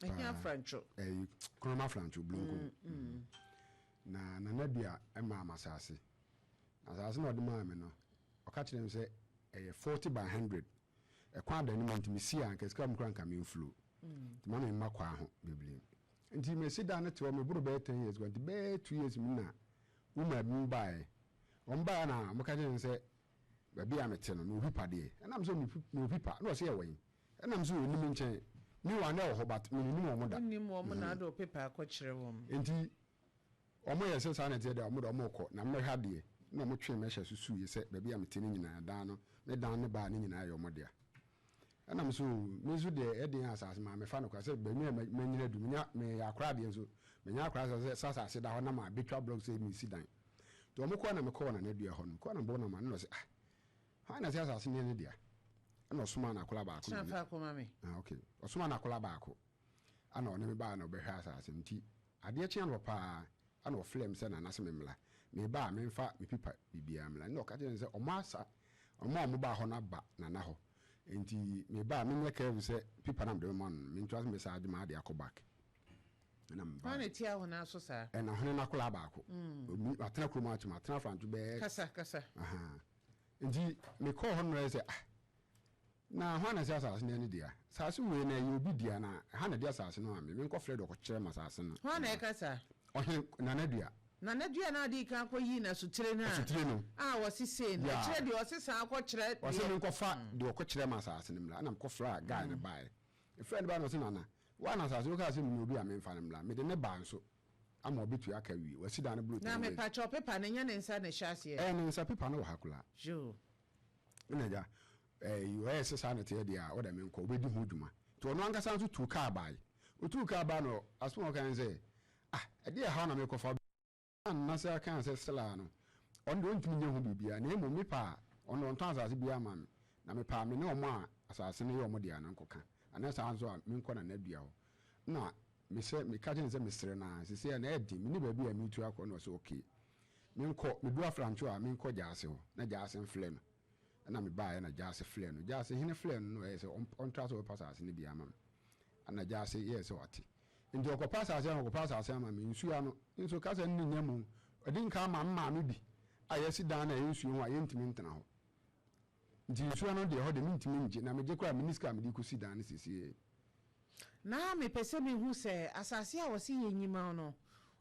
Ɛhe Afrantwo? Ɛyi Kronoma Afrantwo, Blonko. Na Nana Dua maa me asase. Na asase no a ɔde maa me no, ɔka kyerɛɛ me sɛ ɛyɛ 40 by 100. Ɛkwan da anim nti mesi a anka sika wɔ mu koraa anka memflow. Nti ma memma kwaa ho bebree. Nti mesi dan no te hɔ, meboro bɛyɛ 10 years koraa. Nti bɛyɛ 2 years mu na woman bi baeɛ. Wɔn baeɛ na wɔka kyerɛɛ me sɛ baabi a mete no, mewɔ pipa deɛ. Ɛnam sɛ mewɔ pipa, na ɔsɛ yɛwɔ yi. Ɛnam sɛ ɔnim nkyɛn. Meanwhile na ɛwɔ hɔ but menim wɔn da. Wonim wɔn na ade wo pepa akɔkyerɛ wɔn. Nti wɔn yɛ sɛ saa na ɛteɛ deɛ, wɔn de wɔn rekɔ na mmɛhwɛ adeɛ. Na wɔn twee mɛhyɛ so suiɛ sɛ baabi a mete no nyinaa, dan no, me dan ne baa no nyinaa yɛ wɔn dea. Ɛnam so me nso deɛ ɛden asase maa mefa no kwa sɛ baabi a manyina du menya meyɛ akora adeɛ nso menya akora sɛ asase da hɔ na ma betwa block sɛ mesi dan. Nti wɔn kɔɔ na mekɔɔ Nana Dua hɔ no, mekɔɔ na mbɔ na ma no na ɔsɛ, "Ah, hwan na sɛ asase no yɛ ne dea?" Ɛna ɔsomaa n'akora baako na Kyerɛ fa akɔma me. Ah, okay. Ɔsomaa n'akora baako ana ɔne me baa na ɔbɛhwɛ asase no. Nti adeɛ kye anɔpa paa ana ɔfrɛ me sɛ, "Nana sɛ memmla meba a memfa me pipa biribiara mmla." Ɛna ɔka kyerɛ me sɛ ɔmo asa ɔmo a ɔmo baa hɔ no aba Nana hɔ, nti meba a menyɛ careful sɛ pipa na mede bɛma no no, mentoa so mɛsa agye maa de akɔ back. Ɛna meba. Hwan na tia wo na so saa? Ɛna ɔhene n'akora baako. Atena kurom akyem, atena Afranto bɛyɛ Kasa kasa. Aha. Nti mekɔɔ hɔ no na sɛ, "Ah, na hwan na sɛ asase no ani dea? Asase wei na ɛyɛ obi dea na ha na de asase no a me menkɔfrɛ de ɔkɔkyerɛ ma asase no." Hwan na ɛka saa? Ɔhene Nana Dua. Nana Dua na ade kan akɔ yi na sotire no a. Asotire no. A wɔsi sei no. Yeah. Ɛkyerɛ deɛ ɔsi san akɔkyerɛ Ɔsɛ deɛ. menkɔfa deɛ ɔkɔkyerɛ ma asase no mmra. Ɛna mekɔfrɛ a guy no baeɛ. Ɛfrɛ no baeɛ na ɔsɛ, "Nana wa na asase wokaa sɛ menya obi a memfa no mmra, mede ne baa nso ama ɔbɛtua aka wie, wasi dan no boro Na 10 years." Mepakyɛw, pepa no nyɛ ne nsa na ɛhyɛ aseɛ? Ɛyɛ ne nsa, pepa no wɔ ha koraa. Yoo. Ɛna agya ɛɛ ɔyɛ sɛ saa na ɛteɛ deɛ a, ɔda menkɔ wobɛdi ho dwuma. Nti ɔno ankasa nso tuu kaa baeɛ. Ɔtuu kaa baa no, asɛm a ɔka ne sɛ, "Ah, ɛdeɛ ɛhaw na mekɔfa nna sɛ aka sɛ sela no, ɔno deɛ ɔntumi nyɛ ho biribiara, na mmom mepa a ɔno ɔntɔn asase biara ma me, na mepa a me ne ɔmo a asase no yɛ ɔmo deɛ no nkɔka anaa saa nso a menkɔ Nana Dua hɔ." Na mesɛ meka kyerɛ no sɛ mesrɛ no a sesei a na ɛde mene baabi a metu akɔ na ɔsɛ okay, menkɔ medu Afrantwo a menkɔ Gyaase hɔ na Gyaase mflɛ no. Ɛna mebaeɛ na Gyaase flɛ no, Gyaase hene flɛ no na ɔyɛ sɛ ɔntra sɛ ɔbɛpa asase no bi ama me. Ɛna Gyaase yɛɛ sɛ ɔte, nti ɔkɔpa asase ama ɔkɔpa asase ama me nsuo ano nso kasa no nya mu ɔde nka ama me maame bi a yɛasi dan no a ɛyɛ nsuo ho a yɛntumi ntena hɔ. Nti nsuo ano deɛ, hɔ deɛ mentumi ngye, na megye koraa menni sika a mede kɔsi dan no siesie. Na mepɛ sɛ mehu sɛ asase a wɔse yɛnyima wo no,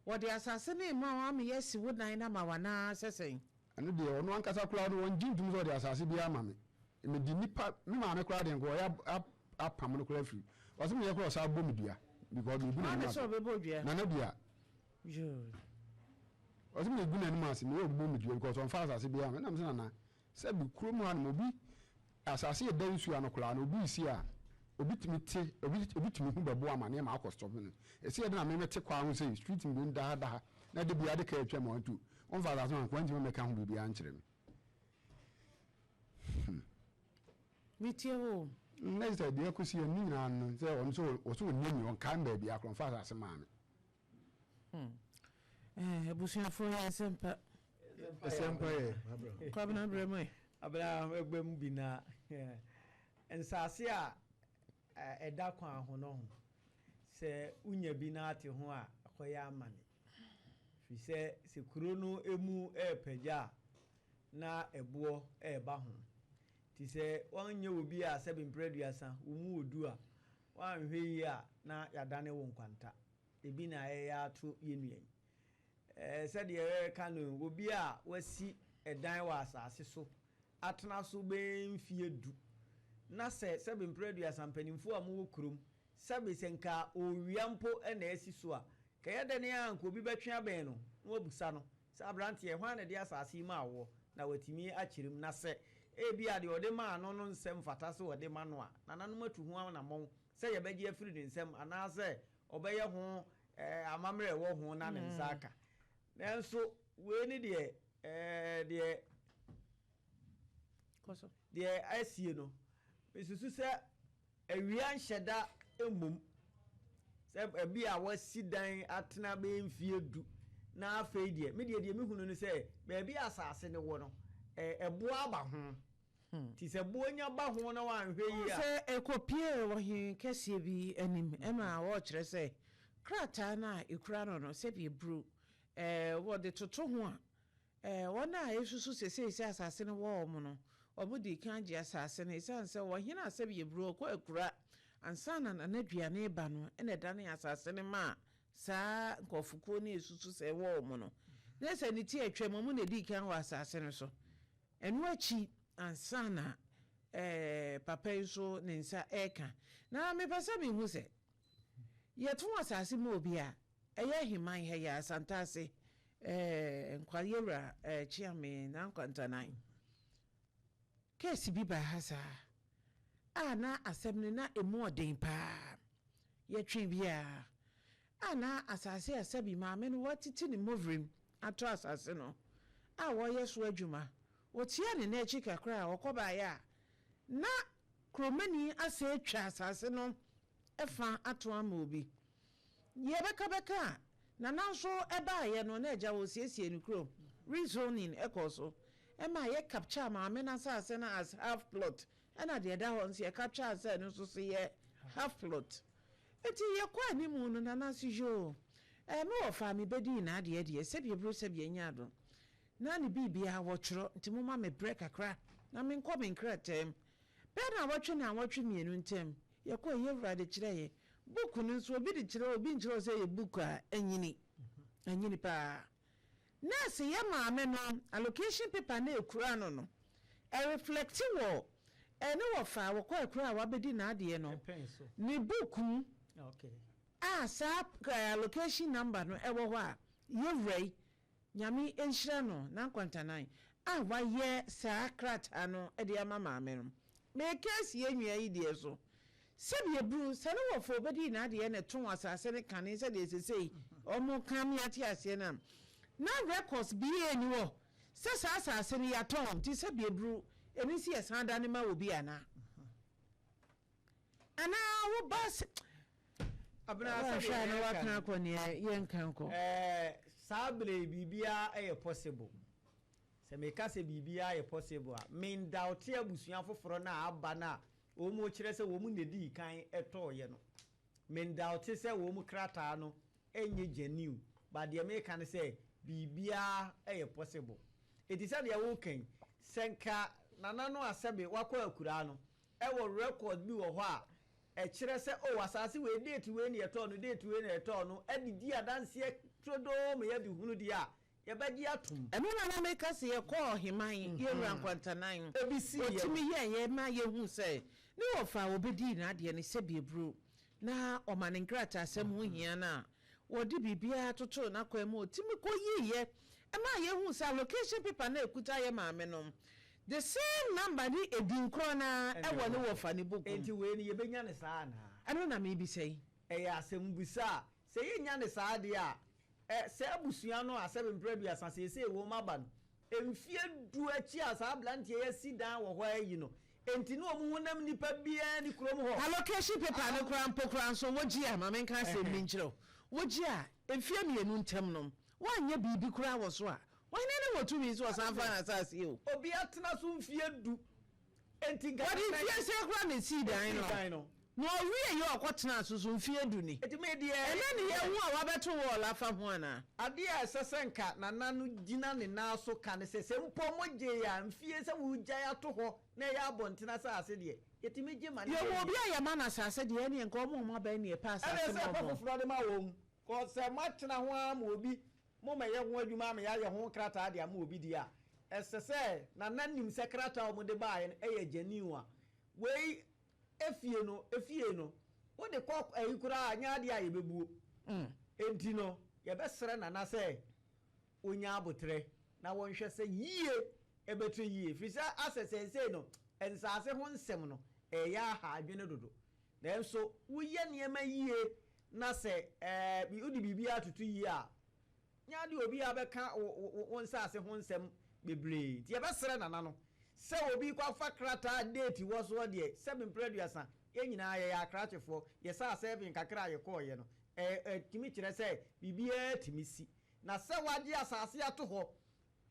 wɔde asase no ma wo ama yɛasi wo dan no ama wo anaa sɛ sɛn? Ɛno deɛ, ɔno ankasa koraa no wɔngye ntom sɛ ɔde asase bi ama me. Mede nipa me maame koraa deɛ nka ɔyɛ apam no koraa firi ɔsɛ meyɛ koraa ɔsa bɔ me dua because mebu Hwan n'anim ne ase. Sɛ ɔbɛbɔ dua? Nana Dua. Yoo. Ɔsɛ mebu n'anim ase, meyɛ ɔbɛbɔ me dua because ɔmfa asase bi ama me. Ɛnam sɛ nana sɛbi kurom ha nom obi asase yɛ da nsuo ano koraa na obi si a obi tumi te obi tumi hu bɛbo ama nneɛma akɔ stop no esi yɛ de na meme te kwan ho sɛ street bi da ha da ha na de bi ade kaa atwa mu ɔntu ɔmfa asase ma nkoa ntumi mɛka ho biribiara nkyerɛ me. Metie wo. Ne sɛ deɛ kɔsi yɛ ne nyinaa no sɛ ɔno sɛ ɔsɛ ɔnim me, ɔnkae me baabi akorɔ ɔmfa asase maa me. Abusuafoɔ, yɛ nsɛmpa. Ɛsɛmpa yɛ. Kwabena, berɛ mu ɛ. Abena, ɛgbɛ mu bi na nsase a ɛda kwan ho no ho sɛ wonya bi na ate ho a, ɛkɔyɛ amane, firi sɛ kuro no emu ɛɛpagya a na ɛboɔ ɛɛba ho. Nti sɛ wɔnyɛ obi a sɛbi mprɛ 30 wo mu odu a wɔanhwɛ yie a na yɛadane wo nkwanta. Ebi na ɛyɛ ato yɛ nua yi sɛdeɛ ɛka no, obi a wasi ɛdan wɔ asase so atena so bɛyɛ mfie 10 na sɛ sɛbi mprɛ 30 mpanimfoɔ a mowɔ kurom, sɛbi sɛ nka owia mpo ɛna asi so a kɛyɛ dɛ ne a nka obi bɛtwe abɛn no na wabusa no sɛ, "Aberanteɛ, hwan na de asase yi maa woɔ?" Na watumi akyerɛ mu. Na sɛ ebi a deɛ ɔde maa no no nsɛm fata sɛ ɔde ma no a, nananom atu ho anammɔn sɛ yɛbɛgye afiri ne nsɛm anaasɛ ɔbɛyɛ ho amammerɛ ɛwɔ ho na ne nsa aka. Nanso wei ne deɛ deɛ Kɔ so. Deɛ asie no, mesusu sɛ awia nhyɛ da mmom sɛ ebi a wasi dan atena bɛyɛ mfie 10 na afei deɛ me deɛ mehunu no sɛ baabi a asase no wɔ no, ɛboa aba ho. Nti sɛ boɔ nya ba ho na wanhwɛ Wohu yie a. sɛ ɛkɔpuee ɔhene kɛseɛ bi anim ma wɔrekyerɛ sɛ krataa no a ɛkura no no, sɛdeɛ ɛburu, wɔde toto ho a, wɔn a ɛsusu seesei sɛ asase no wɔ wɔn no, wɔdii kan gyee asase no ɛsiane sɛ ɔhene a sɛdeɛ ɛburu ɔkɔ akura ansa na n'aduane reba no na ɛdanee asase no maa saa nkurɔfokuo no a ɛsusu sɛ ɛwɔ wɔn no. Na sɛ ne ti atwam, wɔn na ɛdii kan wɔ asase no so. Ɛno akyi ansa na papa yi nso ne nsa reka. Na mepɛ sɛ mehu sɛ, yɛtɔn asase ma obi a, ɛyɛ aheman ha yi ara, Asantase, Nkwa Yɛwura Kyeame Nankwanta-Nan. Case bi baa ha saa a na asɛm no na ɛmu ɔden paa. Yɛtwee biara a na asase a sɛbi maame no watete ne mmɔwerem atɔ asase no a wɔreyɛ so adwuma. Wɔtiaa ne nan akyi kakra a ɔkɔbaeɛ a, na kuromani asɛ atwa asase no fa ato ama obi. Yɛbɛka bɛka a, Nana nso baeɛ no, na agya wɔresiesie ne kurom. Rezoning kɔɔ so ma yɛ capture maame no asase no as half plot, ɛna deɛ ɛda hɔ nso yɛ capture sɛ ɛno nso so yɛ half plot. Enti yɛkɔɔ anim no, Nana se, Yoo, eh, me wɔfa a mebɛdii n'adeɛ deɛ, sɛdeɛ ɛburo sɛdeɛ anya ado, na ne biribiara wɔtwerɛ, nti momma me berɛ kakra na menkɔ me nkrataa mu. Bɛyɛ nnawɔtwe nnawɔtwe mmienu ntam, yɛkɔɔ, yɛn wura de kyerɛeɛ. Book no nso, obi de kyerɛ wo, obi nkyerɛ wo sɛ ɛyɛ book a, anyini, anyini pa ara. Nurse yɛ maame no allocation paper no a ɛkura no no, ɛreflecte wɔ ɛne wɔfa a wɔkɔ akura a wabɛdi n'adeɛ no ne book mu a saa allocation number no ɛwɔ hɔ a yɛwura yi Nyame nhyira no n'ankwantanan a wayɛ saa krataa no de ama maame no. Meka asi yɛn nua yi deɛ so. Sɛdeɛ ɛburu sɛ ne wɔfa obɛdii n'adeɛ na ɛtɔn asase no kane sɛdeɛ sesei wɔn ka me ate aseɛ no a, na records biaa nni hɔ sɛ saa asase no yɛatɔn nti sɛdeɛ ɛburu ɛni sɛ yɛsan dane ma obi anaa? Anaa wo ba sɛ Abena, Woanhwɛ sɛdeɛ a na yɛreka woaka no, akɔ neɛ yɛnka nkɔ. ɛɛ, saa berɛ yi biribiara yɛ possible. Sɛ meka sɛ biribiara yɛ possible a, mendoubte abusua foforɔ no a aba no a wɔrekyerɛ sɛ wɔn na ɛdii kan tɔeɛ no. Mendoubte sɛ wɔn krataa no nyɛ genuine, but deɛ meka ne sɛ biribiara yɛ possible. Enti sɛdeɛ woreka yi, sɛ nka Nana no a sɛbe wakɔ akuraa no wɔ record bi wɔ hɔ a ɛkyerɛ sɛ oh asaase wei date wei na yɛtɔɔ no, date wei na yɛtɔɔ no de di adanseɛ turodoo ma yɛde hunu deɛ a, yɛbɛgye atom. Ɛno na na meka se yɛkɔɔ Ɔheman Yɛwura Nkwantanan, Ebi sii yɛn. ɔtumi yɛeɛ ma yɛhuu sɛ ne wɔfa a ɔbɛdii n'adeɛ no sɛbi aburo na ɔma ne nkrataasɛm ho hia no a, wɔde biribiara totoo n'akwan mu, ɔtumi kɔyiiɛ maa yɛhuu sɛ allocation paper no a ɛkuta yɛ maame no, the same number ne edin korɔ no ara wɔ ne wɔfa no book mu. Enti wei no yɛbɛnya no saa anaa? Ɛno na merebisa yi. Ɛyɛ asɛmmisa a sɛ yɛnnya no saa deɛ a, Ɛ, saa abusua no a sɛbe mprɛ aduasa seesei wɔn aba no, mfeɛ du akyi a saa aberanteɛ yi asi dan wɔ hɔ ara yi no, enti ne wɔn honam nipa biara nni kurom hɔ. Allocation paper no koraa mpo koraa nso wogye a, ma menka asɛm bi nkyerɛ wo, wogye a, mfeɛ mmienu ntam no, woanyɛ biribi koraa wɔ so a, hwan ne wɔ tumi sɛ ɔsan fa n'asase o? Obi atena so mfeɛ du, Enti nka Wɔde kakra mfeɛ asia koraa na esii dan Esii dan no, no. na ɔwieeɛ a ɔkɔtenaa so so mfeɛ du ni. Enti me deɛ. Ɛnnɛ ne yɛahu a wabɛto wɔɔl afa ho anaa? Adeɛ a ɛsɛ sɛ nka Nana no gyina ne nan so ka ne sɛ, sɛ mpo mogyee a, mfie sɛ woregyae ato hɔ na ɛyɛ abɔnten asase deɛ, yɛtumi gye ma no yɛ Yɛhu obi yie. a yɛma no asase deɛ, ɛnneɛ nka wɔn a wɔaba yi na yɛpɛ Ɛnna asase ɛsɛ ma sɛ wɔn. foforɔ de ma wɔn. Cause sɛ moatena ho ara ma obi Mommɛyɛ ho adwuma ama yɛayɛ ho krataa de ama obi deɛ a, ɛsɛ sɛ Nana nim sɛ krataa a wɔde baeɛ no yɛ genuine a. Wei efie no, efie no, wode kɔ ayi koraa a, ɛnyɛ adeɛ a yɛbɛbuo. Enti no, yɛbɛsrɛ Nana sɛ ɔnya aboterɛ na wɔnhwɛ sɛ yie ɛbɛto yie. Ɛfiri sɛ asɛ seesei no, nsaase ho nsɛm no, ɛreyɛ aha adwene dodo. Nanso woyɛ nneɛma yie na sɛ ɛɛ wode biribiara toto yie a, nyɛ adeɛ a obiara bɛka wo wo wo nsaase ho nsɛm bebree. Nti yɛbɛsrɛ Nana no sɛ obi kɔfa krataa a date wɔ soɔ deɛ, sɛbe mprɛ aduasa, yɛn nyinaa yɛyɛ akrakyefoɔ, yɛsaa sɛvin kakra a yɛkɔeɛ no, ɛ ɛtumi kyerɛ sɛ biribiara tumi si. Na sɛ woagye asaase ato hɔ,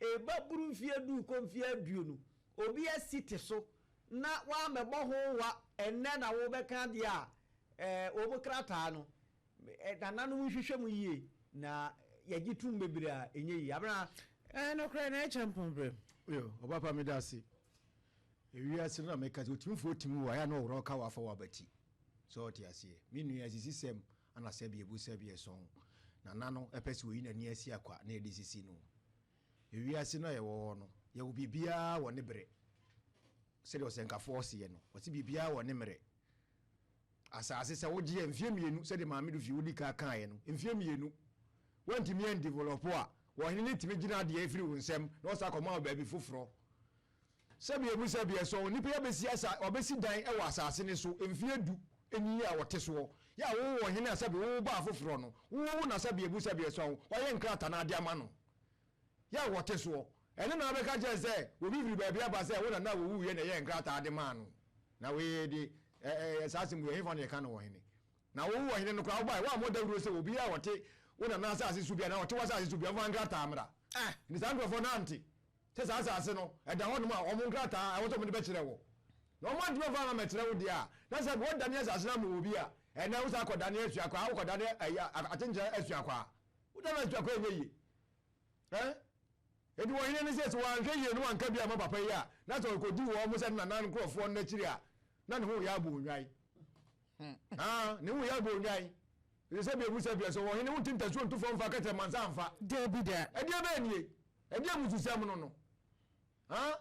ɛba buru mfeɛ du rekɔ mfeɛ aduonu. Obi asi te so na woammɛbɔ ho wa ɛnnɛ na wobɛka deɛ a, ɛɛ, wɔn krataa no, nananom nhwehwɛ mu yie na yɛgye tom bebree a, ɛnyɛ yie. Abena. Ɛɛ, nokorɛ na ɛkyɛ mpɔn berɛ. Yo, ɔba pa meda ase. Ewiase no na meka sɛ otumfoɔ tumi wɔ ayɛ na ɔworɔ ka wafa wabati. Sɛ ɔte aseɛ. Me nua asisi sɛm ana sɛbi ebu sɛbi ɛsɔn. Nana no ɛpɛ sɛ oyi n'ani asi akwa na yɛde sisi no. Ewiase no a yɛwɔ hɔ no, yɛwɔ biribiara wɔ ne berɛ. Sɛdeɛ ɔsɛnkafoɔ seɛ no, ɔse biribiara wɔ ne mmerɛ. Asase sɛ wogye a mfeɛ mmienu sɛdeɛ Maame Dufie wodi kan kaeɛ no, mfeɛ mmienu woantumi andevelɔpo a, ɔhene no tumi gyina adeɛ firi wo nsam na ɔsan kɔma wo baabi foforɔ. Sɛdeɛ ɛmu sɛdeɛ ɛsɔ, onipa yi abɛsi asa, wabɛsi dan wɔ asase no so mfeɛ du ni a ɔte soɔ. Yɛ a wo ɔhene a sɛbe woba afoforɔ no, wo na sɛdeɛ ɛmu sɛdeɛ ɛsɔ wo, woayɛ nkrataa no ade ama no. Yɛ a wɔte soɔ. Ɛno na wobɛka kyerɛ no sɛ obi firi baabi aba sɛ wo nana a wɔwuiɛ na ɛyɛɛ nkrataa de maa no. Na wei de, ɛ, ɛ, saa asɛm wei, ɛhefa na yɛka no wɔ hene? Na wo ɔhene no koraa wobaeɛ, woammɔ dawuro sɛ obiara a ɔte wo nana asase so biara anaa ɔte w'asase so biara mfa nkrataa mmra. Nti saa nkurɔfoɔ no ante sɛ saa asase no, ɛda hɔnom a wɔn nkrataa a ɛwɔ sɛ wɔde bɛkyerɛ wo. Na wɔn antumi amfa amma ammɛkyerɛ wo deɛ a, na sɛ wɔdane asase no ama obi a, ɛnnɛ wo san kɔdane asuakwaa, wokɔdane ɛyi, akyenkyerɛ asuakwaa. Wodane asuakwaa ɛnyɛ yie. Ɛ? Enti ɔhene no sɛ, sɛ wanhwɛ yie na wanka bi amma papa yi a, na sɛ ɔkɔdi wɔn sɛ ne nana nkurɔfoɔ no akyiri a, na ne ho reyɛ abɔ nnwan. Ah, ne ho reyɛ abɔ nnwan. Ɛsɛ sɛ bia mu sɛ bia sɛ ɔhene wonte ntasuo nto fam mfa kɛtɛ mansa mfa. Dabi da. Ɛdeɛ bɛn nie? Ɛdeɛ abususɛm no no? Ah?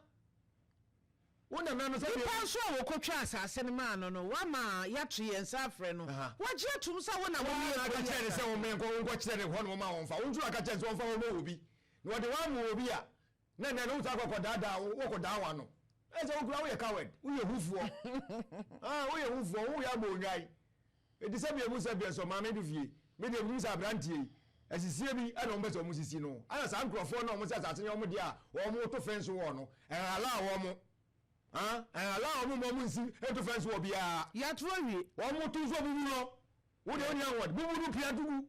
Wo nana no sɛ Nipa nso a wɔkɔtwa asase no maa no no, woama yɛato yɛn nsa afrɛ no. Wagye atom sɛ wo na Wo womeyɛ na aka kuro yi kyerɛ no sɛ asase. wɔmmɛn nkɔ wonkɔkyerɛ no hɔ na wɔma wɔmfa. Wo nso na aka kyerɛ no sɛ ɔmfa hɔ mma obi. Na ɔde hɔ ama obi a, na ɛnnɛ no wo san kɔkɔdaadaa wo wokɔdaa w'ano. Ɛyɛ sɛ wo koraa woyɛ coward, woyɛ hufoɔ. Ah, woyɛ hufoɔ, woyɛ abɔ onwan. Enti sɛdeɛ emu sɛ bia sɛ ɔmaame do fie, me deɛ menim sɛ aberanteɛ yi, asisie bi na wɔn pɛ sɛ wɔn sisi no. Ɛna saa nkorɔfoɔ no a wɔn sɛ asase no yɛ wɔn deɛ a wɔn to fɛnse wɔ no, ɛnhalaa wɔn. Ah, ɛnhalaa wɔn mma wɔn nsi nto fɛnse wɔ biara. Yɛato awie. Wɔn to nso bubu no. Wo deɛ wonni ahoɔden, bubu no pia to gu.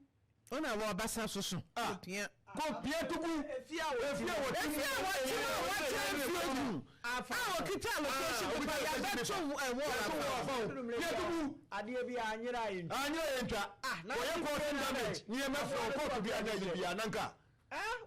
Wo na wɔ abasa so so Ah, kɔ pia. Kɔ pia to gu. Efie a wɔte mu. Efie a wɔte mu a wɔatena mfie du a wɔkita location paper yɛabɛto wall afa ho. Pia to gu. Adeɛ bi anyera a yɛntwa. Anyera yɛntwa. Wɔyɛ court damage ne yɛmɛfrɛ wo court bi ana ayi bi a na nka.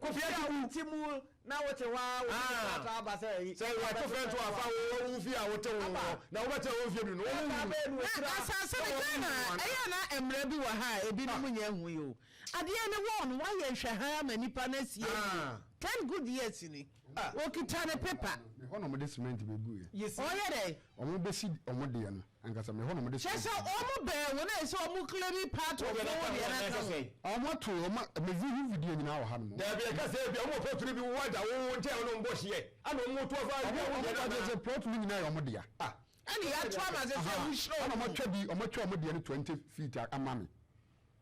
Kɔ pia to gu. Ti mu na wote hɔ a wo krataa aba sɛ ayi. Sɛ wɔto fɛn to afa wo wo fie a wote wo hɔ na wobɛtena hɔ mfie du no wɔn wu. Na asase no Ghana ɛyɛ na mmara bi wɔ ha a ebinom nyɛ hu yi o. Adeɛ ne wɔn no wɔayɛ nhwɛhan ama nipa no asi awie 10 good years ni okita ne paper. Me hɔ na wɔde cement bɛguiɛ. Ɔyɛ dɛ. Wɔn bɛsi wɔn deɛ no ankasa me hɔ na wɔde Kyerɛ cement. sɛ wɔn bɛn wo na ɛsɛ wɔn claim part of wo deɛ no aka ho. Wɔn ato wɔn me vi ho video nyinaa wɔ ha nom. Dabi ɛka sɛ ebia wɔn wɔ plot no bi wɔ agya wo wo nkyɛn wɔn bɔ hyeɛ ɛna wɔn to afa ebia wo deɛ no Wɔn anaa. sɛ plot no nyinaa yɛ wɔn dea. Ɛna yɛato ama sɛ sɛ wohyira Ɛna wɔn. wɔn atwa bi wɔn atwa wɔn deɛ no 20 feet ama me.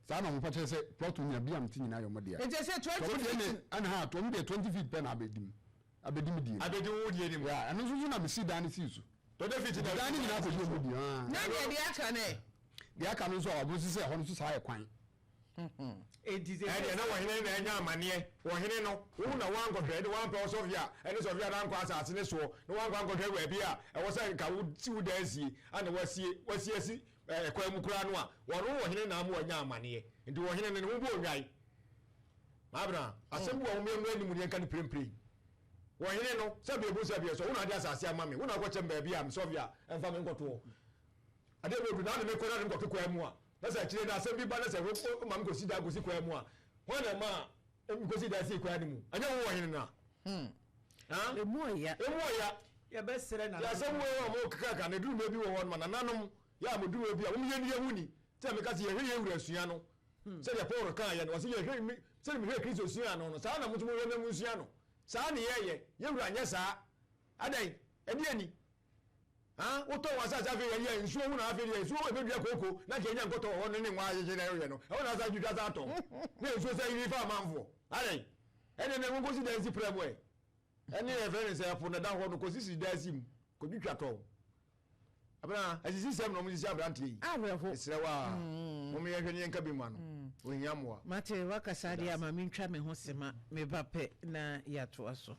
Saa na wɔn pa kyerɛ sɛ plot no nyinaa bi a mete nyinaa yɛ wɔn dea. Nti sɛ 20 Wɔn deɛ feet. ne ɛna ha wɔn deɛ 20 feet pɛ na abɛdi mu abɛdi mu die mu. Abɛdi wo deɛ no mu. Yeah, ɛno nso so na mesi dan no sii so. 20 feet na Dan no nyinaa kɔdi wɔn deɛ. Ah. Na deɛ deɛ aka no ɛ? Deɛ aka no nso a wɔn nso sɛ ɛhɔ no nso saa yɛ kwan. Enti sɛ Ɛdeɛ na ɔhene na anya amaneɛ. Ɔhene no, wo na woankɔhwɛ, ɛne woampɛ wo sɔfia ɛne sɔfia no ankɔ asase no soɔ, na woankɔ ankɔhwɛ baabi a ɛwɔ sɛ nka wosi wo dan sie, ana woasie, woasie asi ɛkwan mu koraa no a, wɔno ɔhene na ama wanya amaneɛ. Nti ɔhene no, ne ho bɔ nnwan. Maabena, asɛm bi wɔ hɔ, mommra anim na yɛnka no mprempren. Ɔhene no, sɛbi ebu sɛbi ɛsɔ, wo na ade asase ama me, wo na akɔkyɛm baabi a me sɔfia ɛmfa me nkɔtoɔ. Adeɛ bɛdu na ade me kɔ na ade me kɔto kwan mu a, na sɛ akyire no asɛm bi ba na sɛ woma me kɔsi dan kɔsi kwan mu a, hwan na ɛmaa mekɔsi dan sii kwan no mu? Ɛnyɛ wo ɔhene no a? Emu ɔya. Emu ɔya. Yɛbɛsrɛ Nti asɛm wei a wɔkekaka no, ɛduru mmerɛ bi wɔ hɔ no ma nananom yɛ a wɔduru hɔ bi a, wɔn yɛn yɛn ho ni. Nti na meka sɛ yɛhwɛ yɛn wura sua no. Sɛdeɛ Paul kaeɛ no, ɔse yɛhwɛ me, sɛdeɛ mehwɛɛ Kristo suaa no no, saa na mo nso monhwɛ na monsua no. Saa ne yɛyɛ. Yɛn wura nyɛ saa. Adɛn? Ɛdeɛn ni? Ha? Wotɔn w'asase afei yɛ yɛ nsuo ho na afei deɛ nsuo ɛbɛdua kooko na nka ɛnya nkɔtɔ wɔ hɔ no ne nwa ahyehye na ɛyɛ no ɛhɔ na asan twitwa san tɔn na nsuo sɛ yiri fa amanfoɔ. Adɛn? Ɛnneɛ na monkɔsi dan si prɛ mu ɛ. Ɛne yɛfrɛ no sɛ ɛpo na ɛda hɔ no kɔsisi dan si mu kɔtwitwa tɔn. Abena, asisi sɛm na wɔn sisi aberanteɛ yi. Awerɛho. Mesrɛ wo a, mom yɛnhwɛ ne yɛnka bi ma no. Ohia mmoa. Mate, woakasa adeɛ ama mentwa me ho sema, meba pɛ na yɛatoa so.